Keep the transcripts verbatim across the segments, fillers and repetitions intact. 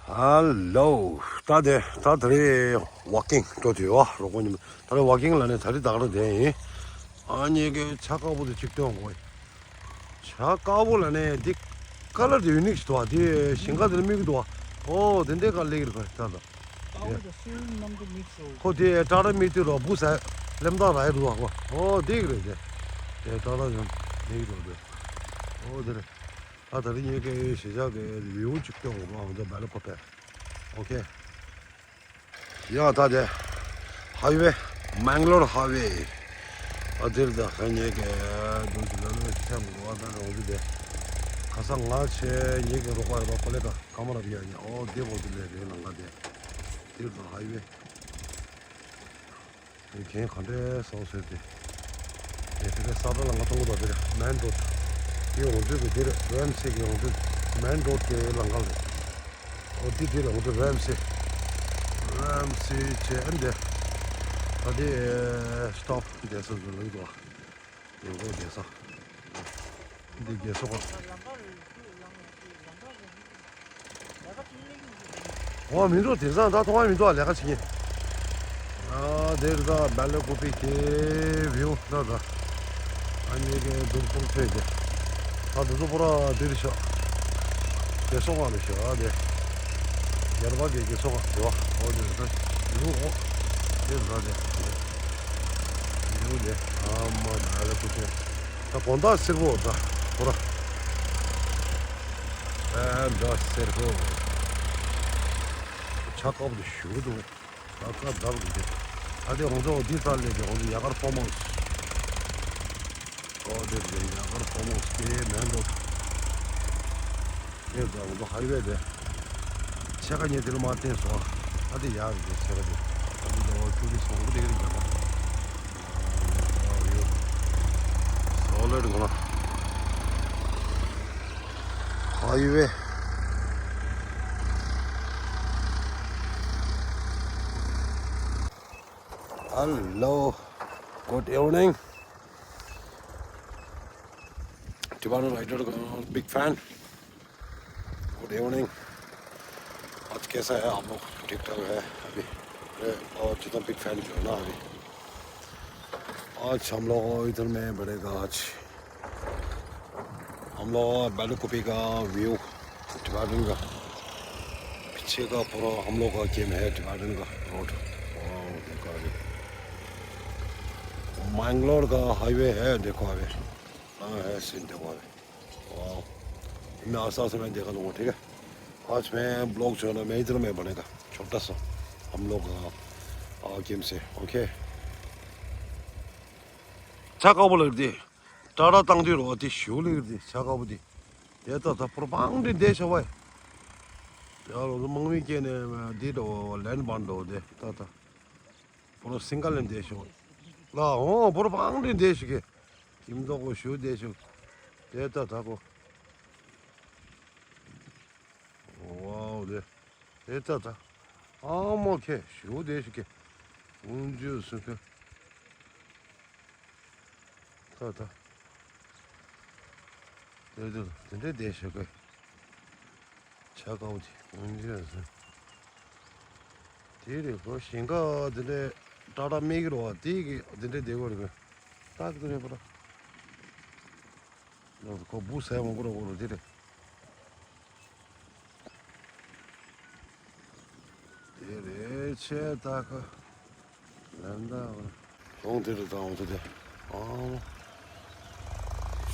ཧ་ལོ། ད་དེ་ད་དེ་རིང་ཝོག་ཀིང་འགྲོ་དུས་བ་རོགས་པ་ཉིན་ད་རེས་ཝོག་ཀིང་ལ་ནས་ད་རེས་ད་ག་རང་དེ་ཡིན། ཨ་ཉེ་གི་ཆ་དཀར་པོ་དེ་གཅིག་སྟོན་དགོས། ཆ་དཀར་པོ་ལ་ནས་འདི་ཀ་ལར་དེ་ཡུ་ནིག་ཞིག་འདུག་བ། དེ་ཞིང་ཁ་དེ་ལ་དམིགས་འདུག་བ། ཨོ་དེ་འདྲའི་ཀ་ལེགས་རེད་ཁོ་ད་ད། དཀར་པོ་དང་སེར་པོ་མཉམ་དུ་མིག་སི་འོ། ཁོ་དེ་ཀྲག་ཀྲག་མིག་ཏུ་རོ་བུ་ས་ལེམ་ཐག་ར་ཡི་རུ་བ་ཁོ། ཨོ་དེ་གི་རེད་དེ། དེ་ཀྲག་ཀྲག་ཡང་མིག་རོ་དེ། ཨོ་དེ་རེད། ད་ད་རིང་ངས་ཀའི་གཞིས་ཆགས་ཀྱི་བིའུ་གཅིག་སྟོན་དགོས་པ་འོང་ད་བེ་ལ་ཁོ་པས། ཨོ་ཁེ། ཡང་ད་དེ་ཧའི་ཝེ། མེང་ལོར་ཧའི་ཝེ། ཨ་དེར་ད་ཧ་ཉེ་གི་དུང་གི་ལ་ལོ་ཐེམ་དགོས་པ་ད་རོང་དུ་དེ། ཁ་སང་ང་ཆེ་ཉེ་གི་རོགས་པ་རེད་པ་ཁོ་ལེ་ཀ་ཀ་མ་ར་བི་ཡ་ཉེ་ཨོ་དེ་བོ་དེ་ལེ་རེ་ལང་ཀ་དེ། དེར་ད་ཧའི་ཝེ། དེ་གན་ག་འདྲའི་ས་བཟོས་ཏེ། དེ་དེ་ས་ཁྲ་ལ་ང་གཏོང་གི་དེ་རེད་མེན་རོད། དེ་འོང་དུས་དེ་རེད་རེམ་སི་གི་འོང་དུས་མེན་རོད་ཀྱི་ལམ་ཁ་རེད། ཨོ་དེ་དེ་རེད་འོང་དུས་རེམ་སི། རེམ་སི་བྱས་ཨ་འདི། ད་དེ་སི་ཊོབ་བསྡད་ས་འདི་ལ་འདུག་ཨ། ཡིན་གོ་བསྡད་ས། འདི་རྒྱལ་ས་ག་ཨོ་མི་འགྲོ་དེང་སང་ད་མཐོང་བ་མི་འདུག་ལས་ཀ་བྱེད་མཁན། ཨ་དེར་ད་བེ་ལ་ཀུ་པི་ཀེ་བིའུ་ད་ད། ཨ་ནི་ཀེ་འདུག་ཁོང་ཚོས་དེ། ད་དུ་ཚོ་པོ་ར་དེར་ཤག་རྒྱལ་ས་ག་ལ་ཤག་ཨ་དེ། རྒྱལ་བ་གི་རྒྱལ་ས་ག་དེ་བ་ཨོ་དེར་ད་ལུ་ཨོ། དེར་ད་དེ། ལུ་དེ་ཨ་མ་བེ་ལ་ཀུ་པི་ད་དགོང་དག་སེར་པོ་ད་པོ་ར། ཨ་འདྲ་སེར་པོ། ཆ་ཀ་པོ་དེ་ཞུ་འདུག་ད་ཀ་བརྡབ་གི་དེ། ད་དེ་ཧོང་ཏོ་འདི་ས་ལས་དེ་ཧོང་ཏོ་ཡ་གར་ཕོ་མོ་སི། ཨོ་དེ་དེ་ཡ་གར་ཕོ་མོ་སི་དེ་མེན་རོ། དེ་ད་ཧོང་ཏོ་ཧའི་ཝེ་དེ། ཕྱེད་ཀ་ཉེ་དེ་ལ་མ་བསྟན་སོ། ད་དེ་ཡ་རེད་དེ་ཕྱེད་ཀ་དེ། ད་དེ་ལོ་ཁྱུ་རི་སོང་གི་དེ་གི་རྒྱ་མ། ཨོ་ཡོ། སོ་ལེ་རི་གོ་ན། ཧའི་ཝེ། Hello, good evening. Tibetan Rider का big fan. Good evening. आज कैसा है आप लोग? ठीक ठाक है अभी? अरे, और जितना बिग फैन क्यों ना अभी। आज हम लोग इधर में बढ़ेगा आज। हम लोग बेला कुपी का व्यू, टिबेटन का पीछे का पूरा हम लोग का गेम है, टिबेटन का रोड। वाओ, देखो अभी मैंगलोर का हाईवे है, देखो अभी। हाँ, है सीन, देखो अभी। वाओ, मैं आस्ते आस्ते मैं देखा लूँगा, ठीक है। आज मैं ब्लॉग जो है ना, मैं इधर में बनेगा, छोटा सा, हम लोग, आ, आ, गेम से, ओके। ཆ་དཀར་པོ་ལ་དེ། ཏྲ་ཏྲ་བཏང་དུས་རོ་དེ་ཞུ་ལེ་དེ་ཆ་དཀར་པོ་དེ། དེ་ད་ད་པོ་ར་པང་དེ་འདས་ཤ་བ། ཡ་རོ་དམག་མི་སྐྱེས་ནས་དེ་འགྲོ་ལན་བན་འགྲོ་དེ་ད་ད། པོ་ར་སིང་ག་ལན་འདས་ཤ་བ། ལ་ཧོ་པོ་ར་པང་དེ་འདས་ཤ་གི། ཁྱིམ་ཚོགས་གོ་ཞུ་འདས་ཤ། དེ་ད་ད་གོ། ཝའོ་དེ། དེ་ད་ད། ཨ་མོ་ཁེ་ཞུ་དེ་ཞིག་གེ། ཨུན་ཇུ་སུ་ཁེ། ད་ད། དེ་དེ་དེ་འདྲས་དེ་ཞིག་གེ། ཆ་ཀའོ་དེ་ཨུན་ཇུ་སུ། དེ་རེད་ཁོ་ཞིང་ཁ་དེ་འདྲས་ཏྲ་ཏྲ་མིག་རོ་བ་དེ་གི་དེ་འདྲས་དེ་གོ་རེད་གེ། ཏག་དེ་རེད་པ་ར། ཁོ་བུ་ཟས་མང་པོ་ར་གོ་རོ་དེ་རེད། དེ་རེད་ཆེ་ད་ཁ། ལན་ད་བ། ལོང་དེ་རུ་དང་འོང་དེ་དེ། ཨང་།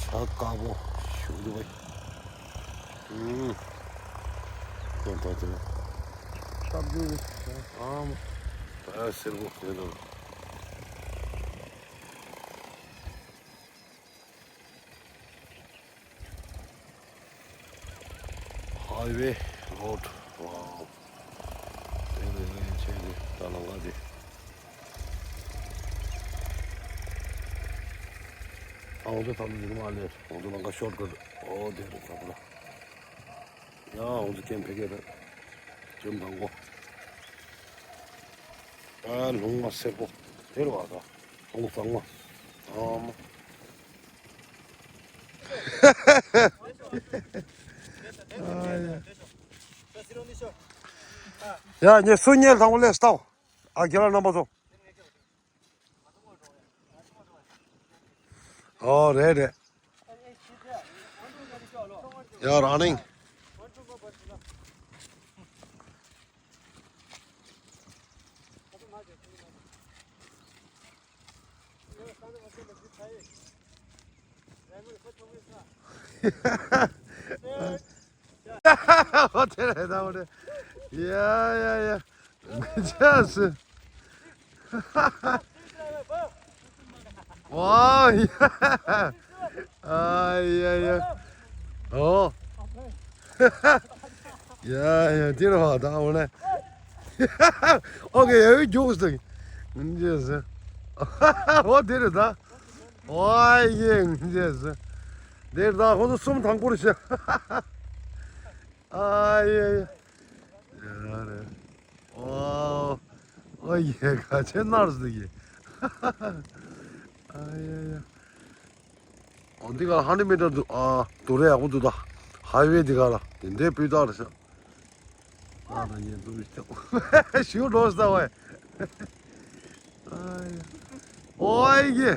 ཤ་དཀར་པོ་ཞུ་འདུག་བས། ཨུམ། ཁོ་ད་དེ། སྟབས་འགྱུར་རེད། ཨང་། ད་སེར་པོ་དེ་དང་། Highway road. Wow. དེ་ནས་ཆེ་ནི་ད་ལམ་ཁ་དེ། ཨ་འོ་ཚོ་ད་ལམ་འདི་མ་ལས་འོ་ཚོ་ལམ་ཁ་ཤོར་གི་རེད། ཨོ་དེ་རེད་ད་པོ་ར། ཡ་འོ་ཚོ་ཀེམ་ཕེབས་ཀྱི་རེད། ཀེམ་དང་པོ། ཨ་ལུང་མ་སེར་པོ་དེ་རེད་བ་ད། ལུང་གཙང་མ། ཨ་མ། ཨ་ཡ། ཡ་ངས་སུ་ཉལ་དང་པོ་ལས་ལྟའོ། ཨ་རྒན་ལགས་རྣམ་པ་ཚོ། ཨོ་རེད་རེད། ཡ་རང་ནིང་། ཨོ་དེ་རེད་ད་འོ་རེད། ཡ་ཡ་ཡ། ཅེས། ཝའོ་ཡ། ཨ་ཡ་ཡ། ཨོ། ཡ་ཡ་དེ་རེད་བ་ད་འོ་ན། ཨོ་ཀེ་ཡ་ཡོད་རྒྱུགས་སོང་། ཅེས། ཨོ་དེ་རེད་ད། ཨོ་ཡེ་ཅེས། དེ་རེད་ད་ཁོ་ཚོ་གསུམ་དང་པོར་བྱས། ཨ་ཡེ་ཡེ། ཡ་རེད། ཨོ། ཨོ་ཡེ་ག་ཆེ་ནར་སི་དེ་གི། ཨ་ཡེ་ཡེ། ཨོ་འདི་ག་ཧན་ཌེཌ་མི་ཊར་འདུག་ཨ་དུ་རེ་ཡག་པོ་འདུག་ད། ཧའི་ཝེ་འདི་ག་ལ་དེ་འདྲའི་སྤུས་དག་རེད་ཤག་ཨ་ད་ཉན་འདུག་ཤག་ཞུ་འགྲོ་ས་བས། ཨ་ཡེ། ཨོ་ཡེ།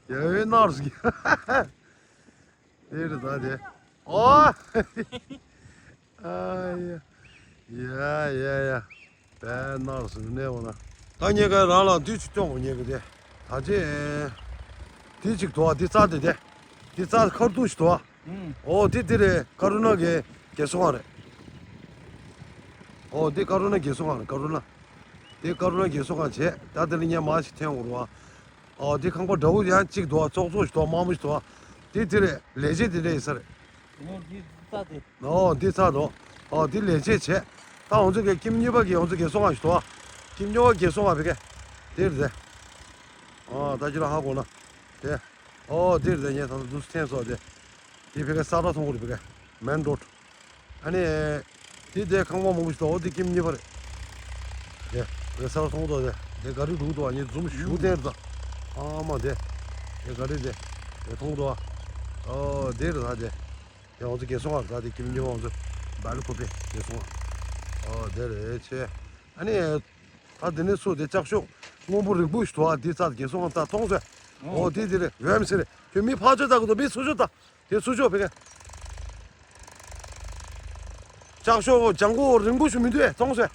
ཡ་ཡེ་ནར་སི་གི། དེ་རེད་ད་དེ། ཨོ། ཨ་ཡ། ཡ་ཡ་ཡ། དཔེ་ནར་སི་གནས་འོ་ན། ད་ངས་ཀ་རང་ལ་འདི་ཅིག་སྟོན་དགོས་ངས་ཀི་དེ། ད་ཅེ། དེ་ཅིག་དོ་བ་འདི་རྩ་དེ་དེ། འདི་རྩ་ཁར་ཐུག་ཞིག་དོ་བ། ཨོ་དེ་དེ་རེད་ཀ་རུ་ན་གི་རྒས་གསོ་ཁང་རེད། ཨོ་དེ་ཀ་རུ་ན་རྒས་གསོ་ཁང་རེད་ཀ་རུ་ན། དེ་ཀ་རུ་ན་རྒས་གསོ་ཁང་བྱས་ད་དེ་ལ་ངས་མ་ཞིག་འཐེན་དགོས་རེད་བ། ཨོ་དེ་ཁང་པ་འདྲ་བོ་ཡང་གཅིག་འདུག་བ་ཙོག་ཙོག་ཞིག་འདུག་བ་དམའ་མོ་ཞིག་འདུག་བ། དེ་དེ་རེད་ལས་བྱེད་དེ་འདྲ་ཡིན་ས་རེད། ཨོ་འདི་རྩ་དེ། ཨོ་འདི་རྩ་འདུག་ཨོ་དེ་ལས་བྱེད་བྱས། ད་ང་ཚོ་གི་ཀིམ་གཉིས་པ་གི་ང་ཚོ་རྒས་གསོ་ཁང་ཞིག་འདུག་བ། ཀིམ་གཉིས་པ་རྒས་གསོ་ཁང་བི་ཀེ། དེ་རེད་དེ། ཨོ་ད་ཅི་ལ་ཧ་གོ་ན། དེ། ཨོ་དེ་རེད་དེ་ངས་ད་ལྟ་འདུག་སེ་འཐེན་སོང་དེ། དེ་བི་ཀེ་ས་ར་མཐོང་གི་རེད་བི་ཀེ། མེན་རོ་ཌི། ཨ་ནི། དེ་དེ་ཁང་པ་མང་པོ་ཞིག་འདུག་འོ་དེ་ཀིམ་གཉིས་པ་རེད། དེ། རེ་ས་ལ་མཐོང་འདུག་དེ། དེ་ག་རེ་འདུག་འདུག་ཨ་ནི་འཛུམ་ཞུ་བསྟན་རེད་ད། ཨ་མ་དེ། དེ་ག་རེ་དེ། དེ་མཐོང་འདུག་ཨ། ཨོ་དེ་རེད་ད་དེ། དེ་ང་ཚོ་རྒས་གསོ་ཁང་རེད་ད་དེ་ཀིམ་གཉིས་པ་ང་ཚོ་སྦེལ་ཀོབ་པེ་རྒས་གསོ་ཁང་། ཨོ་དེ་རེད་ཆེ། ཨ་ནི། ད་དེ་ནས་སུ་དེ་ལྕགས་ཤོག་སྔོན་པོ་རིང་པོ་ཞིག་འདུག་ཨ་དེ་རྩ་རྒས་གསོ་ཁང་རྩ་མཐོང་སོང་། ཨོ་དེ་དེ་རེད་ཝེམ་སི་རེད་ཁྱོད་མི་ཕར་ཚུར་ལྟ་གི་འདུག་མི་ཚུར་ཕྱོགས་ལྟ། དེ་ཚུར་ཕྱོགས་བི་ཀེ། ལྕགས་ཤོག་ལྗང་གུ་རིང་པོ་ཞིག་མི་འདུག་ཨེ་མཐོང་སོང་།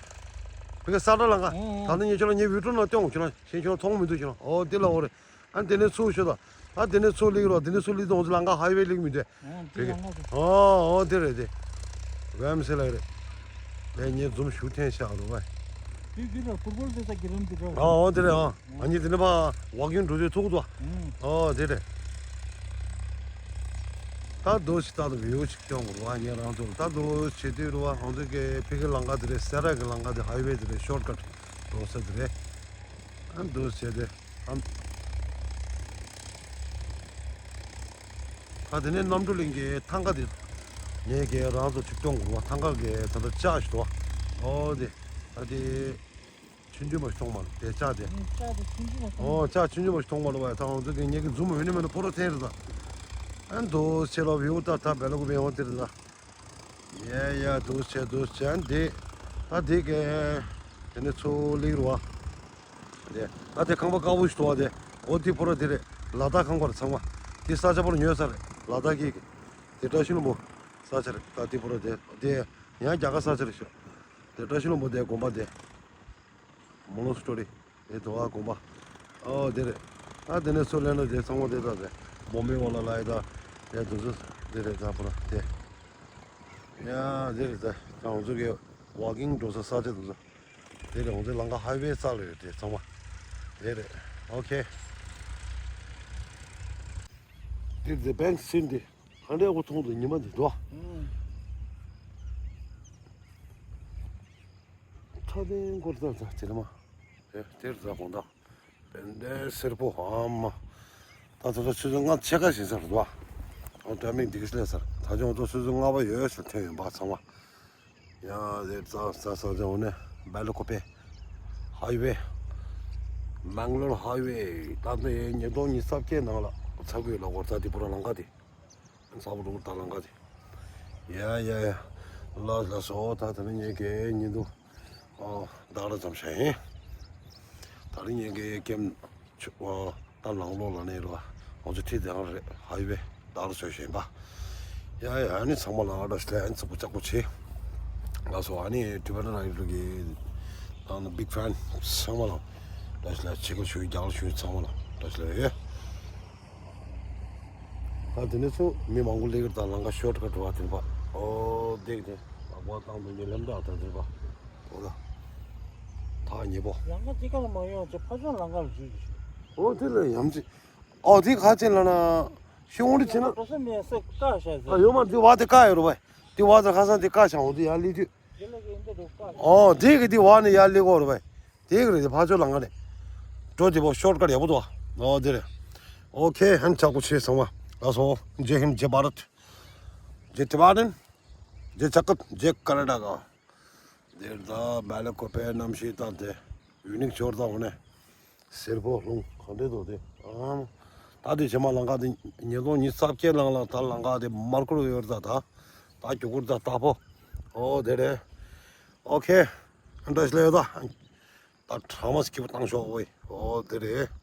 བི་ཀེ་ས་ཁྲ་ལང་ཀ་ཨོ་ད་ནི་ངས་ཁྱོད་ལ་ངའི་བི་ཌི་ཡོ་ནང་སྟོན་དགོས་ཁྱོད་ལ་ཤེས་ཁྱོད་ལ་མཐོང་མི་འདུག་ཁྱོད་ལ་ཨོ་དེ་ལ་འོ་རེད། ཨ་དེ་ནས་ཚུར་ཤོད་ད། ཨ་དེ་ནས་ཚུར་སླེབས་རོགས་དེ་ནས་ཚུར་སླེབས་དང་ལང་ཀ་ཧའི་ཝེ་སླེབས་མི་འདུག་ཨེ། ཨོ་དེ་བི་ཀེ་ལང་ཀ་དེ། ཨོ་ཨོ་དེ་རེད་དེ། ཝེམ་སི་ལ་རེད། དེ་ངས་འཛུམ་ཞུ་འཐེན་ཤག་རུ་བས། དེ་གི་ར་ཕུར་ཕུར་དེ་ས་གི་རིམ་དེ་ར། ཨོ་དེ་རེད་ཨ། ཨ་ནི་དེ་ནས་ཕ་ཝོག་ཀིང་འགྲོ་དུས་ཐུག་ཏུ། ཨོ་དེ་རེད། ད་འདུག་སེ་ད་དུ་བིའུ་ཅིག་སྐྱོང་དགོས་རེད་བ་ངས་རང་ཚོ་ལ་ད་འདུག་སེ་བྱེད་དུས་རེད་བ་ང་ཚོ་གི་ཕ་གི་ལང་ཀ་དེ་རེད་སེ་ར་གི་ལང་ཀ་དེ་ཧའི་ཝེ་དེ་རེད་ཤོར་ཀཊ་འགྲོ་ས་དེ་རེད། ཨ་འདུག་སེ་བྱས་ཏེ་ཨ། ད་དེ་ནས་གནམ་གྲུ་གླིང་གི་ཐང་ག་དེ་ངས་གི་རང་ཚོ་ཅིག་སྐྱོང་དགོས་རེད་བ་ཐང་ག་གི་ད་ལྟ་ལྕགས་ཤིག་འདུག་བ། ཨོ་དེ་ད་དེ། ཆུང་ཆུང་མ་ཞིག་མཐོང་མ་རེད་དེ་ལྕགས་དེ། ཨུ་ལྕགས་དེ་ཆུང་ཆུང་མ་མཐོང་། ཨོ་ལྕགས་ཆུང་ཆུང་མ་ཞིག་མཐོང་མ་རེད་བ་ད་ང་ཚོ་གི་ངེད་ཀྱི་འཛུམ་མེད་ནི་མེད་ནི་ཕོ་རོ་འཐེན་རེད་ད། ཨ་འདུག་སེ་ལོ་བེའུ་ད་ད་བེ་ལོ་གི་བེའུ་དེ་རེད་ད། ཡ་ཡ་འདུག་སེ་འདུག་སེ་འདི། ད་འདི་གི། དེ་ནས་ཚུར་སླེབས་རེད་བ། དེ་ད་དེ་ཁང་པ་དཀར་པོ་ཞིག་འདུག་བ་དེ། ཨོ་དེ་ཕོ་རོ་དེ་རེད་ལ་དྭགས་ཁང་པ་རེད་ཚང་མ། དེ་ས་ཆ་ཕོ་རོ་ཉོས་ས་རེད་ལ་དྭགས་ཀྱི། དེ་བཀྲ་ཤིས་ལྷུན་པོ། ས་ཆ་རེད་ད་དེ་ཕོ་རོ་དེ་དེ། ཡང་རྒྱ་གར་ས་ཆ་རེད་ཤག་དེ་བཀྲ་ཤིས་ལྷུན་པོ་དེ་དགོན་པ་དེ། མོ་ནོ་སི་ཊོ་རི། དེ་དོ་བ་དགོན་པ། ཨོ་དེ་རེད། ཨ་དེ་ནས་ཚུར་སླེབས་ན་དེ་ཚང་མ་དེ་ད་དེ། བོ་མེ་ཝ་ལ་ལ་ཡི་ད། དེ་དུ་ཚོ་དེ་རེད་ད་ཕོ་ར་དེ། ཡ་དེ་རེད་ད་ད་ང་ཚོ་གི་ཝོག་ཀིང་འགྲོ་ས་ས་ཆ་དུ་ཚོ། དེ་རེད་ང་ཚོ་ལང་ཀ་ཧའི་ཝེ་རྩ་ལ་ཡོད་དེ་ཚང་མ། དེ་རེད། ཨོ་ཁེ། དེ་རེད་དེ་བེང་སི་སིན་དེ། ཧ་འདྲེ་ཨོ་ཐོང་དུ་ཉི་མ་འདི་འགྲོ། ཁ་དན་སྐོར་ཙམ་ཙམ་ཅི་རེད་མ། དེ་དེར་ཙམ་དགོང་དག་དཔལ་ལྡན་སེར་པོ་ཨ་མ། ད་ད་ད་ཆུ་ཚོད་ལྔ་ཕྱེད་ཀ་ཕྱིན་ཚར་འདུག་ཨ། ཨོ་ཊ་མིག་འདི་ག་སླེབས་ཚར་ད་ཅི་ང་ཚོ་ཆུ་ཚོད་ལྔ་པ་ཡོད་ཟེར་ཐོན་ཡོད་པ་ཚང་མ། ཡ་དེ་ཙག་ཙག་ཙག་ཅང་འོ་ནས་སྦེལ་ཀོབ་པེ། ཧའི་ཝེ། མེང་ལོར་ཧའི་ཝེ། ད་ལྟ་ཡའི་ཉིས་སྟོང་ཉི་ཤུ་རྩ་བརྒྱད་ནང་ལ་ཚ་གོས་ལ་སྐོར་ཙག་དེ་པུ་ར་ལང་ཀ་དེ། ཚ་པུ་རུ་ད་ལང་ཀ་དེ། ཡ་ཡ་ཡ། ལགས་ལགས་སོ་ད་དེ་ནས་ངས་གའི་ཉིན་དུ། ཨོ། བདག་ར་ཙམ་བྱས་ཡིན། ད་རིང་ངེད་ཀྱི་ཀེམ་ཆུ་ཨོ། ད་ལང་ལོ་ལ་ནས་རོ། ང་ཚོ་ཁྲིད་དེ་ཧང་རེད། ཧའི་ཝེ་བདག་ར་ཚོད་བཞིན་པ། ཡ་ཡ། ཨ་ནི་ཚང་མ་ལ་བཀྲ་ཤིས་བདེ་ལེགས། ཨ་ནི་ཚིག་པོ་ལྕགས་པོ་བྱེད། ལགས་སོ། ཨ་ནི་ཊི་བེ་ཊན་ར་ཡི་ལུག་གི་ནང་ནས་བིག་ཕེན་ཚང་མ་ལ་བཀྲ་ཤིས་བདེ་ལེགས། བྱེད་སྒོ་ཞུ་རྒྱག་ལ་ཞུ་ཚང་མ་ལ་བཀྲ་ཤིས་བདེ་ལེགས། ད་དེ་ནས་ཚུར་མི་མང་པོ་སླེབས་ཀྱི་རེད། ད་ལམ་ཁ་ཤོར་ཊི་ཀཊ་འགྲོ་བ་དེ་རེད་པ། ཨོ་དེ་གི་དེ་ལག་པ་བཏང་དུས་ཉེ་ལམ་འདྲ་ད་དེ་རེད་པ། འོ་ད། ཐག་ཉེ་པོ། ལམ་ཁ་དེ་ག་ལ་མ་ཡོང་ཅེ་ཕ་ཆུང་ལམ་ཁ་ལ་འཛུལ་ཞིག་ཨོ་དེ་ལ་ཡམ་ཅི། ཨོ་དེ་ག་ཅེ་ལ་ན། ཤོང་རི་ཆེ་ན། འགྲོ་ས་མེད་ས་བཀག་བཞག་ཟེར། ཨ་ཡོད་མ་རེད། དེ་བ་དེ་བཀག་ཡོད་རེད་པ། དེ་བ་དེ་ཁ་སང་དེ་བཀག་བཞག་འོ་དེ་ཡར་སླེབས་དུས། དེ་ལ་གི་འདི་རུ་བཀག་ཨོ་དེ་གི་དེ་བ་ནས་ཡར་སླེབས་ཀྱི་ཡོད་རེད་པ། དེ་གི་རེད། དེ་ཕ་ཆུང་ལམ་ཁ་རེད། འགྲོ་དེ་པོ་ཤོར་ཊི་ཀཊ་ཡག་པོ་འདུག་ཨོ་དེ་རེད། ཨོ་ཁེ། ཧན་ཆག་པོ་ཆེ་ཚང་མ། ལགས་སོ། ཇེ་ཧིན། ཇེ་བྷ་རད། ཇེ་ཊི་བེ་ཊན། ཇེ་ཇ་ཀཏ། ཇེ་ཀར་ནཱ་ཊ་ཀ། དེར་ད་བལ་ཀོ་པའི་གནམ་གཤིས་དང་དེ་ཡུན་ནིག་ཆོར་དང་འོ་ནས་སེར་པོ་ལྷུང་གང་འདྲ་འདུག་དེ། ཨང་། ད་དེ་ཕྱི་མ་ལམ་ཁ་དེ་ཉིས་སྟོང་ཉི་ཤུ་རྩ་བརྒྱད་ནང་ལ་ད་ལམ་ཁ་དེ་མར་ཁུར་ཡོད་ད། ད་ད་རྒྱུ་ཁུར་ད་ད་པོ། ཨོ་དེ་རེད། ཨོ་ཁེ། ཨ་འདྲ་ཞིག་ལས་ཡོད་ད། ད་གྲ་མ་སྐྱིད་པོ་བཏང་ཤོག་ཝེ། ཨོ་དེ་རེད།